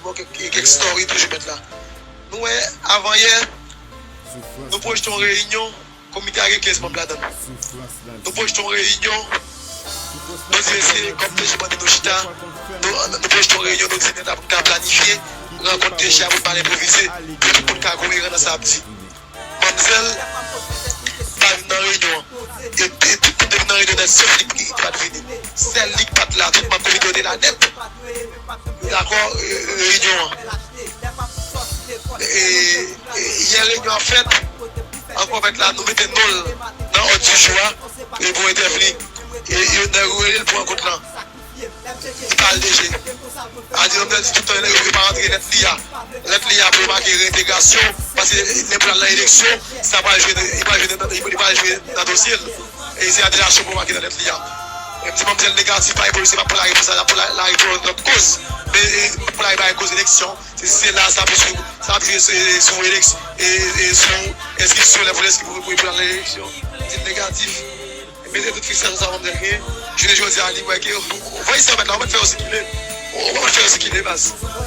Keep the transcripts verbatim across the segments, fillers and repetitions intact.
Bon, kèk, kèk story toujou mèt la. Nou wè, avan yè, nou pwojte yon reyinyon, komite a gen kenz manm ladan l. Nou pwojte yon reyinyon, nou di mesye, kòm T J mande nou chita, nou, nou pwojte yon reyinyon, nou di mèt la pou n ka planifye rankont T J a pou n pale enpwovize, pou tout moun ka koeran nan sa ap di. Manmzèl pa vin nan reyinyon an. E, e tout moun te vin nan reyinyon an, sèl li ki, ki pa t vini. Sèl li ki pa t la. Tout manm komite yo te la nèt. Dakò, e, reyinyon an. E, e, yè reyinyon an fèt. Ankò fèt la, nou mete non l nan òd di jou a. E pou entèvni. E, e nèg yo rele l pou rankont lan. Li pa al deje. A di, nonm nan di tout tan, yo pa rantre lèt li a. Lèt li a pou yo make reyentegrasyon, paske lè pou l al nan eleksyon, sa pral jwe, li pral jwe nan, li pral jwe nan dosye l. E se atelasyon pou yo make nan lèt li a. E m di manmzèl negatif, pa gen pwoblèm, se pa pou l al reprann sa, l ap pou l al reprann lòt koz. Men, e, pou l al bay koz eleksyon, se, se la, sa ap jwe sou, sa ap jwe sou, sou eleks-, e, e, sou enskripsyon, lè pou l enskri pou, pou, pou l al nan eleksyon. M di l negatif. Mete tout fristrasyon sa manmzèl genyen. Jounen jodi a, li wè ke voice sa mèt la, ou mèt fè yo sikile. Ou mèt fè yo sikile, baz.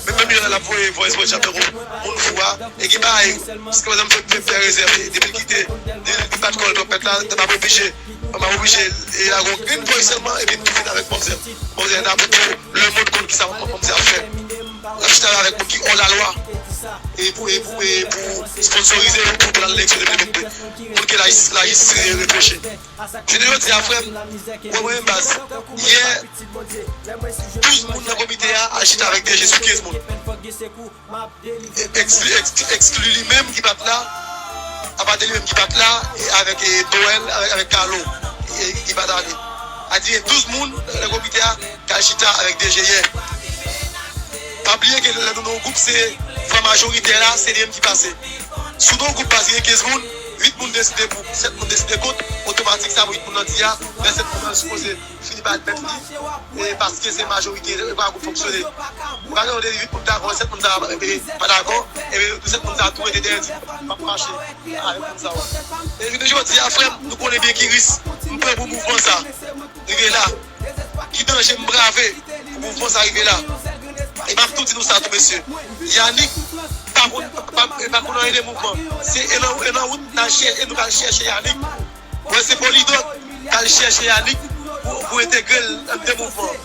Men menm jan l ap voye voice, voice chat tankou moun fou a. E gen bagay, se pa egzanp, fè, fè, fè rezèv, depi l kite, li, li bat kò l twòp mèt la, m ap oblije, m ap oblije, e lage yon grenn voice sèlman, epi m tou vin avèk manmzèl. Manmzèl la pou, pou lemonn konn kisa manmzèl ap fè. L ap chita avèk moun ki hors la loi. E pou, e pou, e pou sponsorize yo pou pran eleksyon de mil vennde. Moun ke lajistis, lajistis repwoche. Jounen jodi a, frè m, wè mwen menm baz. Yè, douz moun nan komite a al chita avèk D G sou kenz moun. Ekskli, ekskli, ekskli li menm ki pa t la, apa de li menm ki pa t la, e avèk, e, Noël, avèk, avèk Carlo, e, ki pa t ale. A di, gen douz moun nan komite a k al chita avèk D G yè. Pa bliye ke lè nou nan yon gwoup, se van majoritè la, se li menm ki pase. Si w nan yon gwoup baz gen kenz moun, uit moun deside pou, sèt moun deside kont, otomatik sa pou uit moun nan di a, lè sèt moun nan sipoze fini pa admèt li, e paske se majorite, e pa gwoup fonksyone. Ou pa gen yon de uit moun dakò, sèt moun sa, e, pa dakò, e sèt moun sa tou rete dèyè di, m ap mache avèk moun sa yo. E jounen jodi a, frè m, nou konnen byen ki risk m pran pou mouvman sa rive la, ki danje m brave pou mouvman sa rive la. E m ap tou di nou sa tou, mesye. Yanick pa konn, pa, pa konn anyen de mouvman. Se e nan, e nan wout n al chè-, e nou k al chèche Yanick. Mwen se Polydor k al chèche Yanick pou, pou entegre l anndan mouvman.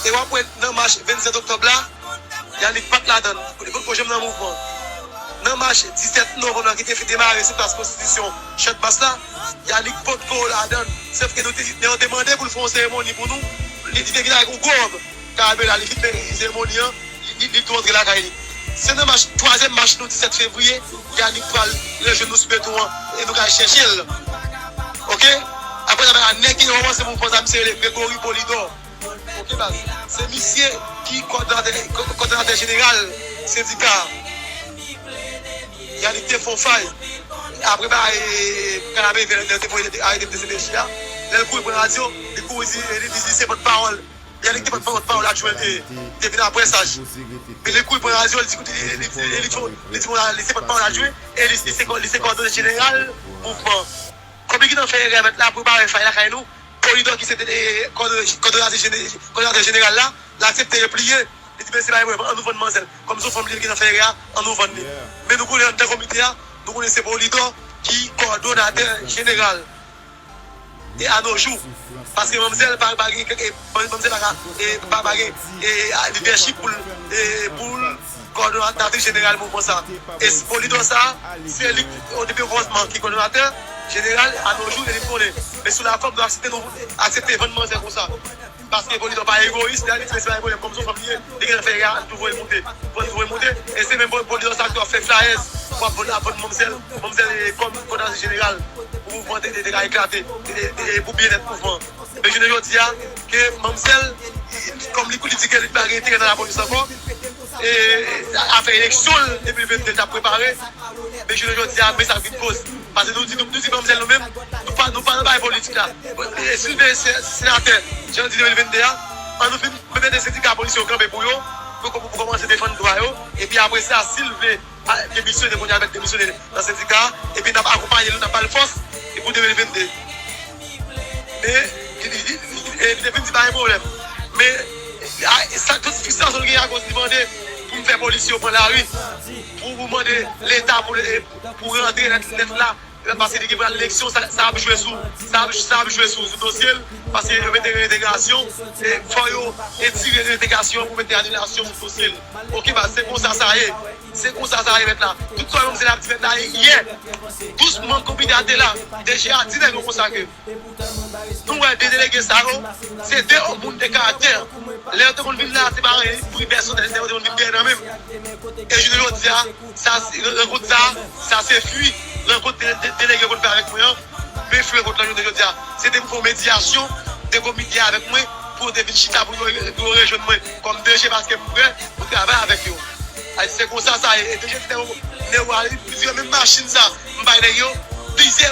E w ap wè nan mach vennsèt oktòb la, Yanick pa t ladan l. Li potko janm nan mouvman. Nan mach disèt novanm nan ki te fin demare sou plas Konstitisyon, Chanmas la, Yanick potko ladan l. Sèf ke nou te, lè yo te mande pou l fè yon seremoni pou nou, li, li te vin avèk yon gwo wòb. Karabela, li vin fè seremoni an, li, li, li tou rantre lakay li. Se nan mach, twazyèm mach nou, disèt fevriye, Yanick pral rejwenn nou sou beton an, e nou ka al chèche l. Oke? Apre sa, nèg ki ranmanse mouvman sa, misye rele Gregory Polydor. Oke, baz. Se misye ki kòdonatè, kò-, kòdonatè jeneral sendika a. Yanick te fè yon fay. Apre, ba, e, Kanapevè, lè te voye arete D C P J a, lè l kouri pran radyo, li kouri di, li di, li se pòtpawòl. Yanick te pòtpawòl adjwen, e, li te vin apre Saj. Men li kouri pran radyo, li di, koute, li, li, li, li, li di, li se pòtpawòl adjwen, e li, li se kò-, li se kòdonatè jeneral mouvman. Kòm li gentan fè erè avèk la, prepare fay lakay nou, Polydor ki se te, e, kòdonatè jene-, kòdonatè jeneral la, l aksepte repliye. Li di, "Mesye, pa gen pwoblèm, ann nou vann manzèl. Kòm se yon fanm li ye, li gentan fè erè a, ann nou vann li." Men nou konnen anndan komite a, nou konnen se Polydor ki kòdonatè jeneral. E a nos jours, paske manmzèl pa, pa gen, e, manmzèl pa ka, e, pa, pa gen, e, a, lidèchip pou l, e, pou l kòdonatris jeneral mouvman sa. E Polydor sa, se li, o depi okòmansman, ki kòdonatè jeneral, a nos jours, e li konnen. Men sou la fòm, nou aksepte, nou aksepte vann manzèl konsa. Paske Polydor pa egoyis, li al di mesye pa gen pwoblèm, kòm se yon fanm li ye, li gentan fè erè a, ann tou voye l moute. Pou ann tou voye l moute, e se menm Polydor sa ki ap fè flyers, pou ap vann, ap vann manmzèl, manmzèl, e, kòm kòdonatris jeneral, pou mouvman te, te, te ka eklate, e, e, e pou byennèt mouvman. Men jounen jodi a, ke manmzèl, kòm li, li di ke li pa gen enterè nan lapolis ankò, e, afè eleksyon de mil vennde l t ap prepare, men jounen jodi a, men sa vin koz. Paske nou di, nou, nou di manmzèl nou menm, nou pa, nou pa nan bagay politik la. E si l vle se-, senatè, jan l di de mil vennde a, ann nou vin mete sendika polis yo kanpe pou yo, pou, pou, pou kòmanse defann dwa yo, epi apre sa, si l vle a, demisyone, kounye a l mèt demisyone nan sendika a, epi n ap akonpaye l, n ap ba l fòs, e pou de mil vennde. Men, li, li, li, li, e, li te vin di pa gen pwoblèm. Men, a, sa, tout fristrasyon l genyen akoz li mande pou m fè si yo pran lari pou, pou mande Leta pou, pou rantre nan, nan la, paske li gen pral eleksyon, sa, sa ap jwe sou, sa ap, sa ap jwe sou, sou dosye l, paske yo mete reentegrasyon, e fò yo retire reentegrasyon pou mete anilasyon sou dosye l. Oke, baz, se konsa sa ye. Se konsa sa ye, mèt la. Tout sa yo, se la di mèt la, yè, douz manm komite a te la, D G a di nèg yo konsa ke nou wè de delege sa yo, se de moun de karaktè. Lè yo te konn vin la, se pa anyen pou pèsonèl, se yo te konn vin dèyè nan men m. E jounen jodi a, sa, rankont sa, sa se fwi rankont de, de, delege yo konn fè avèk mwen an. Men fwi rankont lan jounen jodi a, se te m fè yon medyasyon, de komite avèk mwen, pou yo te vin chita, pou yo, pou yo rejwenn mwen kòm D G, paske m prè pou travay avèk yo. Ay, se konsa sa ye. E deje te nèwo, nèwo a li, li di yo, menm machin sa, m bay nèg yo, plizyè,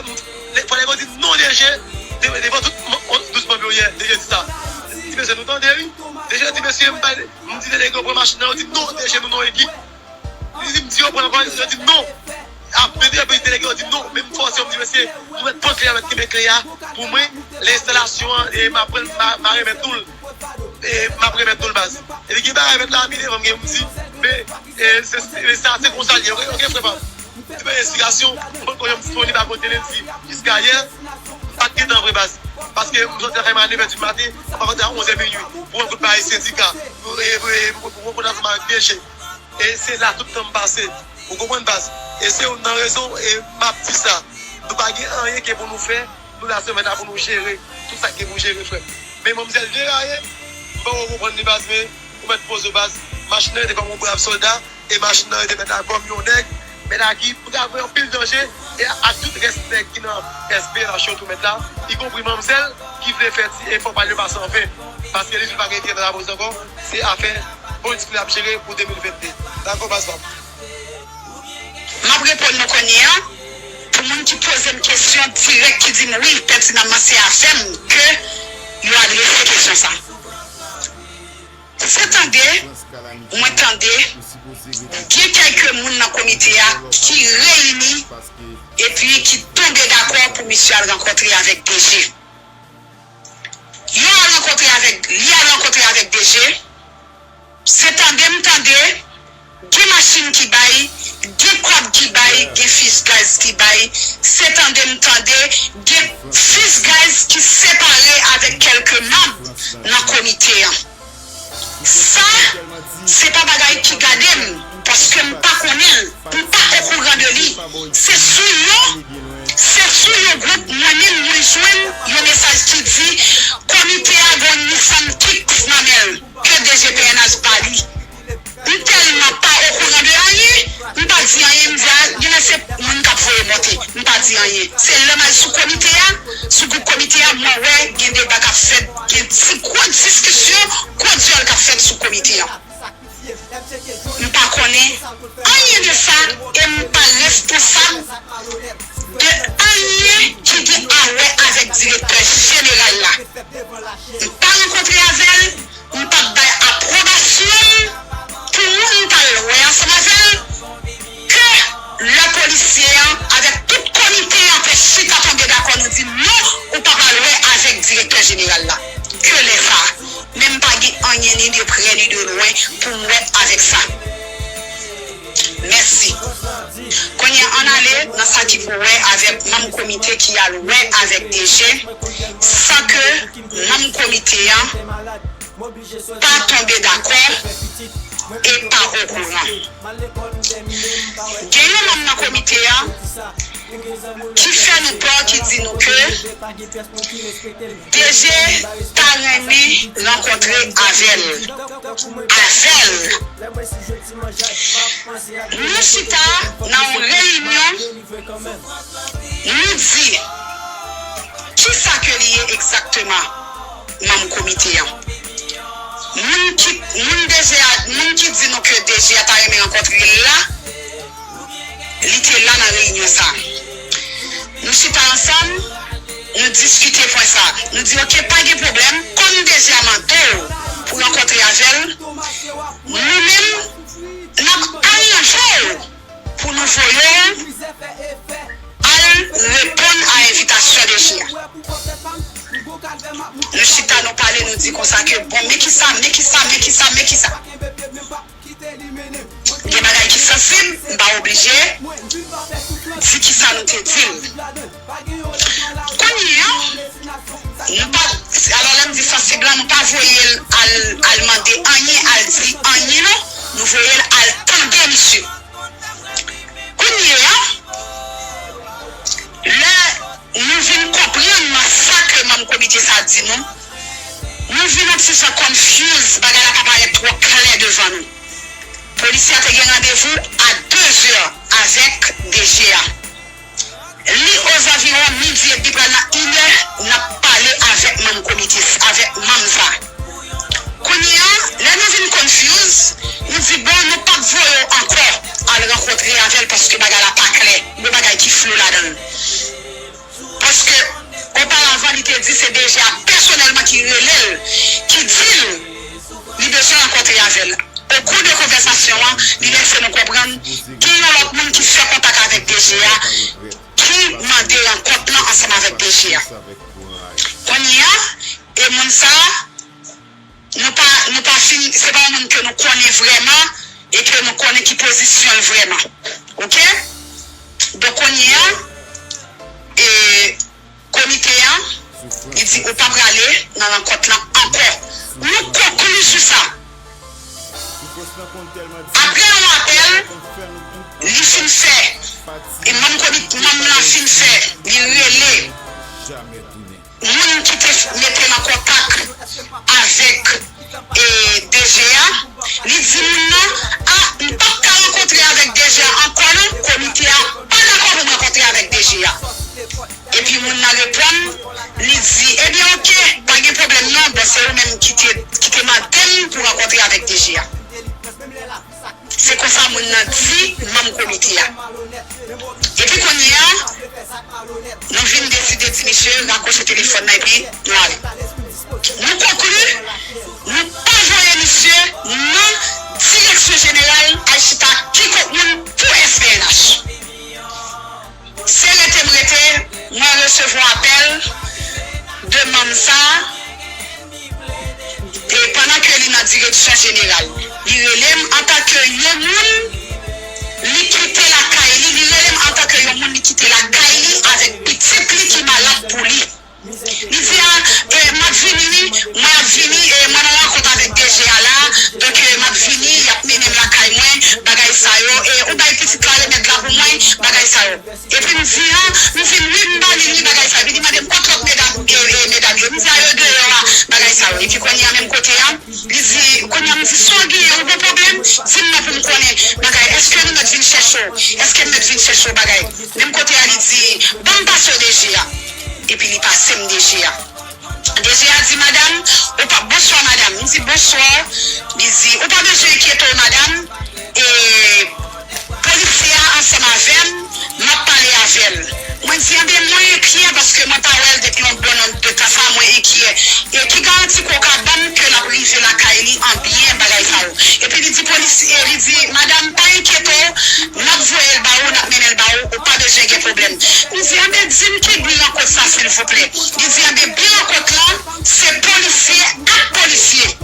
fò nèg yo di non deje, de, devan tout m, on, douz manm yo yè, deje di sa. Di mesye, nou tande, wi. Deje di mesye, m bay, m di delege yo pran machin nan, yo di non, deje nou non ekip. Li di m di yo pran ankò, yo di non. Ap mete, epi delege yo di non, men m fòse yo, m di mesye, nou mèt pran kle a, mèt kenbe kle a pou mwen, lè enstalasyon an, e m ap pran, m a, m a remèt nou l. E m ap remèt nou l, baz. Epi gen bagay mèt la, mi devan m gen, m di, men, e, se, se, sa, se konsa l ye, oke, oke, frè pa m. M di, men, esplikasyon, m konn konnen m disponib a kote lendi jiska yè, m pa t gen tan vre, baz. Paske m sòti lakay mwen a nevè di maten, m ap rantre a onzè minui, pou yon kout bagay sendika, pou, e, pou, e, pou, pou, pou rankontre ansanm avèk D G. E se la tout tan m pase. Ou konprann, baz? E se youn nan rezon, e m ap di sa. Nou pa gen anyen ke pou nou fè. Nou la sèlman la pou nou jere tout sa k gen pou jere, frè m. Men manmzèl deraye, m poko konprann li, baz, men ou mèt poze w, baz. Machin nan rete kòm yon brav sòlda, e machin nan rete mèt la kòm yon nèg, mèt la ki pral pran anpil danje, e ak tout rès nèg ki nan S P N H yo tou mèt la, ikonpri manmzèl ki vle fè ti efò pa l yo pase anfen. Paske li di l pa gen enterè nan lapolis ankò, se afè politik li ap jere pou de mil vennde. Dakò, baz pa m? M ap reponn nou kounye a. Pou moun ki poze m kesyon dirèk, ki di m wi, pètinanman se avè m ke yo adrese kesyon sa. Se tande, mwen tande, gen kèlke moun nan komite a ki reyini epi ki tonbe dakò pou misye al rankontre avèk D G. Yo al rankontre avèk, li al rankontre avèk D G. Se tande m tande, gen machin ki bay, gen kòb ki bay, gen fis gaz ki bay. Se tande m tande, gen fis gaz ki separe avèk kèlke manm nan komite an. Sa, se pa bagay ki gade m, paske m pa konnen l, m pa okouran de li. Se sou yon, se sou yon gwoup mwen menm mwen jwenn yon mesaj ki di komite a gen yon Nissan Kicks nan men l ke D G P N H ba li. M tèlman pa okouran de anyen, m pa di anyen, m di a, genlè se moun k ap voye monte. M pa di anyen. Se lè m al sou komite a, sou gwoup komite a, mwen wè gen deba k ap fèt, gen ti gwo diskisyon, gwo dyòl k ap fèt sou komite a. M pa konnen anyen de sa e m pa responsab de anyen ki gen a wè avèk direktè jeneral la. M pa rankontre avè l, m p ap bay apwobasyon m pou moun t al wè ansanm avè l, ke lè polisye an avèk tout komite an te chita tonbe dakò, nou di non, ou pa pral wè avèk direktè jeneral la. Ke lè sa a. Men m pa gen anyen ni de prè ni de lwen pou m wè avèk sa. Mèsi. Kounye a, ann ale nan sa ki pou wè avèk manm komite ki al wè avèk D G, san ke manm komite an pa tonbe dakò e pa okouran. Gen yon manm nan komite a ki fè nou pè, ki di nou ke D G ta renmen rankontre avè l. Avè l. Nou chita nan yon reyinyon, nou di kisa ke li ye egzakteman, manm komite an. Moun ki, moun D G a, moun ki di nou ke D G a ta renmen rankontre l la, li te la nan reyinyon sa a. Nou chita ansanm, nou diskite pwen sa a. Nou di, oke, pa gen pwoblèm, kòm D G a mande w pou rankontre avè l, nou menm, n ap aranje w pou nou voye w al reponn a envitasyon D G a. Nou chita, nou pale, nou di konsa ke, bon, men kisa, men kisa, men kisa, men kisa. Kite li mennen. Mwen sansib, m pa oblije di kisa nou te di l. Kounye a, nou pa, alò lè m di sansib la, nou pa voye l al, al mande anyen, al di anyen non, nou voye l al tande misye. Kounye a, lè nou vin konprann nan sa ke manm komite sa di nou, nou vin yon ti jan confuse, bagay la pa parèt twò klè devan nou. Polisye a te gen randevou a de zè avèk D G a. Li ozanviwon midi epi pral nan inè, n ap pale avèk manm komite, avèk manm sa. Kounye a, lè nou vin confuse, nou di, bon, nou p ap voye w ankò al rankontre avè l paske bagay la pa klè. Gen bagay ki flou ladan l. Paske, oparavan, li te di se D G a pèsonèlman ki rele l, ki di l li bezwen rankontre avè l. Au cours de konvèsasyon an, li lese nou konprann gen yon lòt moun ki fè kontak avèk D G a, ki mande rankont lan ansanm avèk D G a. Kounye a, e moun sa a, nou pa, nou pa fin, se pa yon moun ke nou konnen vrèman e ke nou konnen ki pozisyon l vrèman. Oke? Donk, kounye a, e, komite a, li di ou pa prale nan rankont lan ankò. Nou konkli sou sa. Apre yon apèl, li fin fè, e manm komite, manm lan fin fè, li rele moun ki te mete l an kontak avèk, e, D G a, li di moun nan, a, m p ap ka rankontre avèk D G a ankò non, komite a pa dakò pou m rankontre avèk D G a. Epi moun nan reponn, li di, ebyen oke, pa gen pwoblèm non, bon se ou menm ki te, ki te mande m pou rankontre avèk D G a. Se konsa moun nan di manm komite a. Epi kounye a, nou vin deside di misye rakwoche telefòn nan epi nou ale. Nou konkli, nou pa voye misye nan direksyon jeneral al chita kikòk moun pou S P N H. Se rete m rete, mwen resevwa apèl de manm sa a, e pandan ke li nan direksyon jeneral. Li rele m antanke yon moun, li kite lakay li, li rele m antanke yon moun li kite lakay li avèk pitit li ki malad pou li. Li di a, e, m ap vini wi, mwen ap vini, e, mwen nan rankont avèk D G a la, donk, e, m ap vini, y ap mennen m lakay mwen, bagay sa yo, e, ou bay pitit la remèd la pou mwen, bagay sa yo. Epi m di a, m vin wi, m ba li wi, bagay sa yo. Epi li mande m kot lòt medam, e, e, medam yo. M di a yo deyò a, bagay sa yo. Epi kounye a menm kote a, li di, kounye a m di, sa w genyen, ou gen pwoblèm? Di m non pou m konnen bagay. Èske nou mèt vin chèche w? Èske m mèt vin chèche w bagay? Menm kote a li di, ban m pase w D G a. Epi li pase m D G a. D G a di, madanm, ou pa, bonswa, madanm. M di, bonswa. Li di, ou pa bezwen enkyete w, madanm. E polisye a ansanm avè m, m ap pale avè l. Mwen di, enben, mwen enkyè paske mwen pa wè l depi yon bon nonb de tan sa, mwen enkyè. E ki garanti ke w ka ban m ke l ap rive lakay li an byen, bagay sa yo? Epi li di, polisye, li di, madanm, pa enkyete w, n ap voye l ba ou, n ap mennen l ba ou, ou pa bezwen gen pwoblèm. M di, enben, di m ki bi rankont sa, silvouplè. Li di, enben, bi rankont lan, se polisye ak polisye.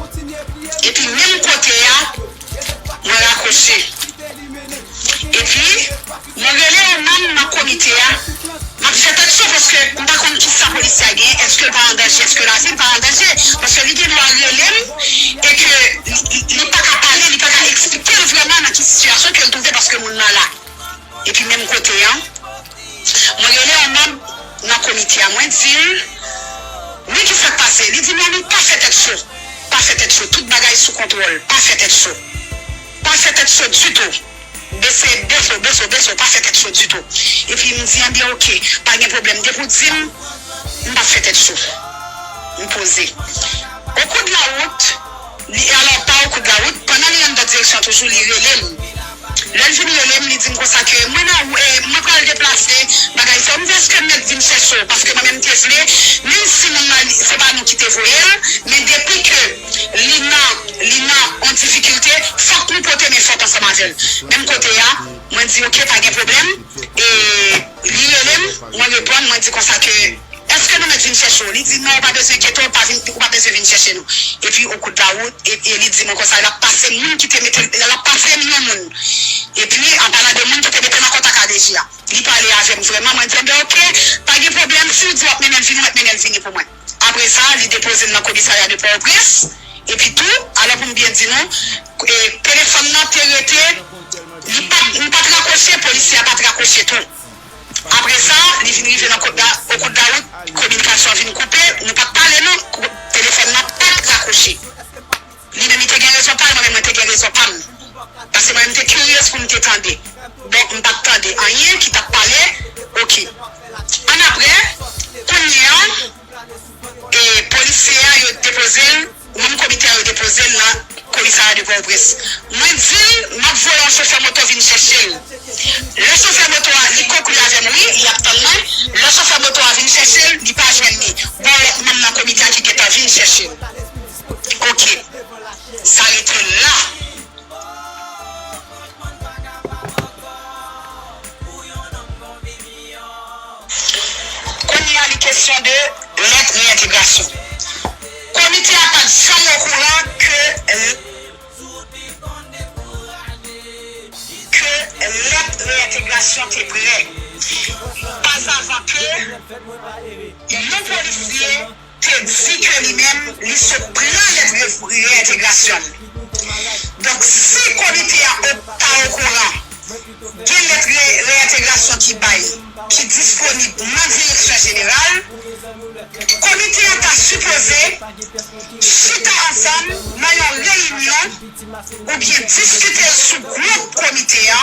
Epi menm kote a, mwen rakwoche. Epi, mwen rele yon manm nan komite a. M ap fè tèt cho paske m pa konn kisa polisye a genyen. Èske l pa an danje? Èske lavi l pa an danje? Paske li gen dwa rele m e ke li, li, li pa ka pale, li pa ka eksplike l vrèman nan ki sitiyasyon ke l twouve paske moun nan la. Epi menm kote a, mwen rele yon manm nan komite a, mwen di l, men kisa k pase? Li di, Mèni, pa fè tèt cho. Pa fè tèt cho. Tout bagay sou kontwòl. Pa fè tèt cho. Pa fè tèt cho ditou. Bese, bese w, bese w, bese w. Pa fè tèt cho ditou. Epi m di, enben, oke, pa gen pwoblèm. Depi w di m, m p ap fè tèt cho. M poze. Au cours de la route, li, alò, pa au cours de la route, pandan li anndan direksyon an toujou, li rele m. Lè l vin rele m, li di m konsa ke mwen nan, e, mwen pral deplase, bagay sa yo. M di, èske m mèt vin chèche w? Paske mwen menm te vle, menm si moun nan, li, se pa nou ki te voye l, men depi ke li nan, li nan yon difikilte, fòk nou pote men fòt ansanm avè l. Menm kote a, mwen di, oke, pa gen pwoblèm. E li rele m, mwen reponn, mwen di konsa ke, èske nou mèt vin chèche w? Li di, non, ou pa bezwen enkyete w, ou pa vin, ou pa bezwen vin chèche nou. Epi, au cours de la route, e, e li di mwen konsa, l ap pase moun ki te mete, l ap pase m yon moun. Epi, an palan de moun ki te mete m an kontak a D J a. Li pale avè m vrèman, mwen di, "Enben, oke, pa gen pwoblèm, si w di w ap mennen l vini, mwen mennen l vini pou mwen." Apre sa, li depoze m nan komisarya de Pòtoprens. Epi tou, alò pou m byen di nou, e, telefòn nan te rete, li pa, m pa t rakwoche, polisye a pa t rakwoche tou. Apre sa, li vin rive nan Kout La-, o Kout Lawout, kominikasyon an vin koupe, nou pa t pale non, kou-, telefòn nan pa t rakwoche. Li menm li te gen rezon pa l, mwen menm mwen te gen rezon pa m. Paske mwen menm te kiryez pou m te tande. Donk, m pa t tande anyen ki t ap pale. Oke. Annapre, kounye a, e polisye a, yo depoze l, manm komite a, yo depoze l nan komisarya de Pòtoprens. Mwen di l, m ap voye yon chofè moto vin chèche l. Lè chofè moto a, li konkli avè m, wi, li ap tann mwen. Lè chofè moto a vin chèche l, li pa jwenn li. Gon lòt manm nan komite a ki gentan vin chèche l. Oke. Sa rete la. Kounye a, li kesyon de lèt reyentegrasyon. Komite a pa t janm okouran ke, ke lèt reyentegrasyon te prè. Pazavan ke yon polisye te di ke li menm, li sot pran lèt re-, reyentegrasyon l. Donk, si komite a o-, ta okouran, gen lèt re-, reyentegrasyon ki bay, ki disponib nan direksyon jeneral, komite a ta sipoze chita ansanm nan yon reyinyon oubyen diskite l sou gwoup komite a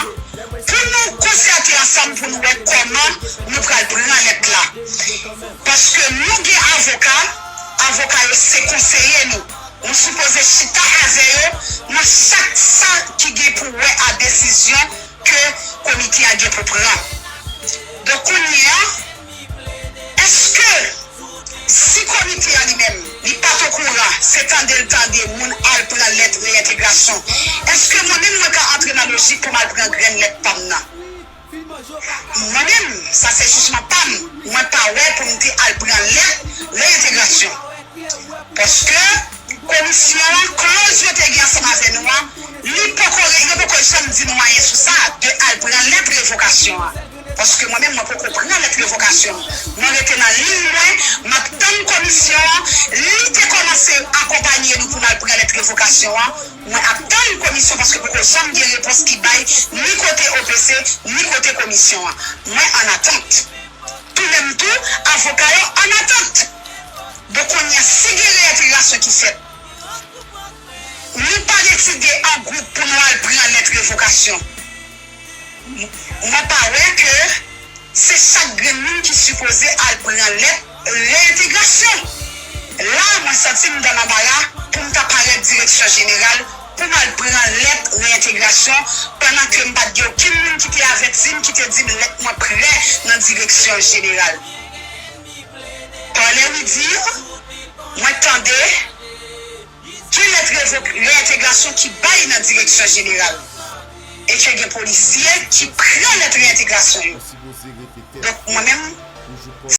pou nou konsète ansanm pou nou wè kòman nou pral pran lèt la. Paske nou gen avoka, avoka yo se konseye nou. Nou sipoze chita avè yo nan chak sa ki gen pou wè a desizyon ke komite a gen pou pran. Donk, kounye a, èske si komite a li menm, li pa t okouran, se tande l tande moun al pran lèt reyentegrasyon, èske mwen menm mwen ka antre nan lojik pou m al pran grenn lèt pa m nan? Mwen menm, sa se jijman pa m, mwen pa wè pou m te al pran lèt reyentegrasyon. Paske komisyon an, kloz yo te gen ansanm avè nou an, li poko, yo poko janm di nou anyen sou sa, de al pran lèt revokasyon an. Paske mwen menm, mwen poko pran lèt revokasyon an. Mwen rete nan liy mwen, m ap tann komisyon an, li te kòmanse akonpaye nou pou n al pran lèt revokasyon an. Mwen ap tann komisyon paske poko janm gen repons ki bay ni kote O P C, ni kote komisyon an. Mwen an atant. Tou menm tou, avoka yo an atant. Donk, kounye a, si gen reyentegrasyon ki fèt, nou pa deside an gwoup pou nou al pran lèt revokasyon. Mwen pa wè ke se chak grenn moun ki sipoze al pran lèt reyentegrasyon. La, mwen santi m dan lanbara pou m ta parèt direksyon jeneral pou m al pran lèt reyentegrasyon, pandan ke m pa t gen okenn moun ki te avèti m, ki te di m lèt mwen prè nan direksyon jeneral. Parlè wi di, mwen tande gen lèt revo-, reyentegrasyon ki bay nan direksyon jeneral e ke gen polisye ki pran lèt reyentegrasyon yo. Donk, mwen menm,